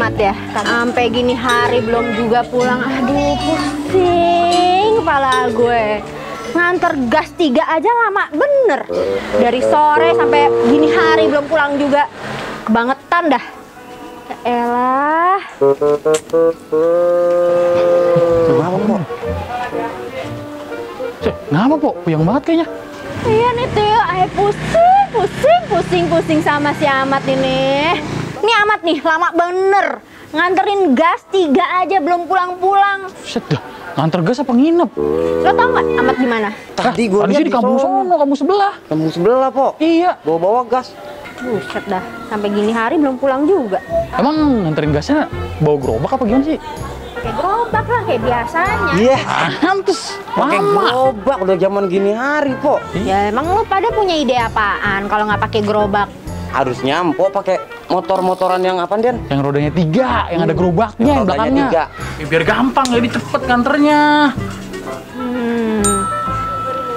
Amat ya. Sampai gini hari belum juga pulang. Aduh, pusing kepala gue. Nganter gas 3 aja lama bener. Dari sore sampai gini hari belum pulang juga. Kebangetan dah. Ya elah. Kenapa, Po? Ngapa, Po? Puyeng banget kayaknya. Iya nih Tio, ayo pusing sama si Amat ini. Ini Amat nih, lama bener. Nganterin gas 3 aja belum pulang-pulang. Set dah, nganter gas apa nginep? Lo tau nggak Amat di mana? Tadi sih di kampung sono, kampung sebelah. Kampung sebelah, Po. Iya. Bawa-bawa gas. Buset dah, sampai gini hari belum pulang juga. Emang nganterin gasnya bawa gerobak apa gimana sih? Pakai gerobak lah kayak biasanya. Iya. Pantes, Pakai lama. gerobak udah zaman gini hari, Po. Ya emang lo pada punya ide apaan kalau nggak pakai gerobak? Harusnya Po pakai motor-motoran yang apa, Den? Yang rodanya 3, yang ada gerobaknya, yang Rodanya belakangnya. 3. Ya, biar gampang, jadi cepet nganternya.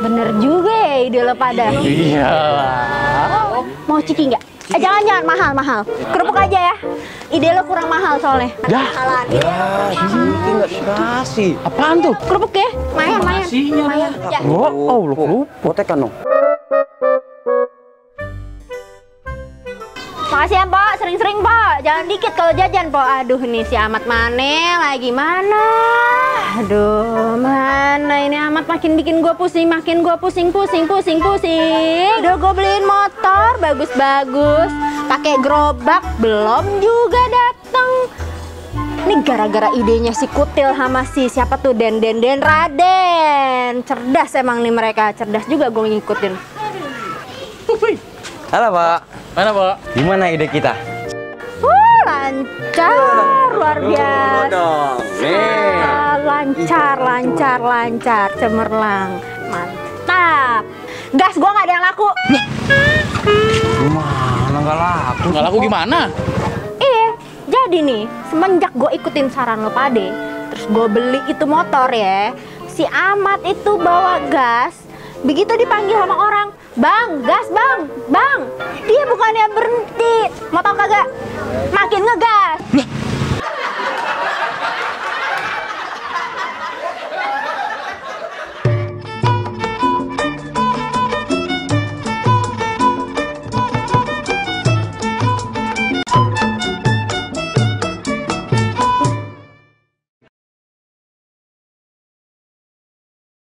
Bener juga ya ide lo pada. Iya. Mau ciki nggak? Jangan mahal. Kerupuk aja ya. Ide lo kurang mahal soalnya. Dah. Ini nggak dikasih. Apaan tuh? Kerupuk ya? Mayan. Nasinya. Ya. Oh, lu kerupuk. Potekan dong. Makasih ya, Pak. Sering-sering, Pak. Jangan dikit kalau jajan, Pak. Aduh, nih si Amat mana lagi mana? Aduh, mana ini Amat makin bikin gue pusing, pusing. Udah gue beliin motor bagus-bagus, pakai gerobak belum juga datang. Ini gara-gara idenya si Kutil sama si siapa tuh Den Raden. Cerdas emang nih mereka, cerdas juga gue ngikutin. Halo, Pak. Mana, Pak? Gimana ide kita? Lancar, luar biasa. Nih. Lancar, cemerlang. Mantap. Gas gua nggak ada yang laku. Gimana nggak laku? Nggak laku gimana? Iya, jadi nih, semenjak gue ikutin saran lo Pade, terus gue beli itu motor ya, si Amat itu bawa gas, begitu dipanggil sama orang, "Bang, gas bang." Dia bukannya berhenti, mau tau kagak? Makin ngegas.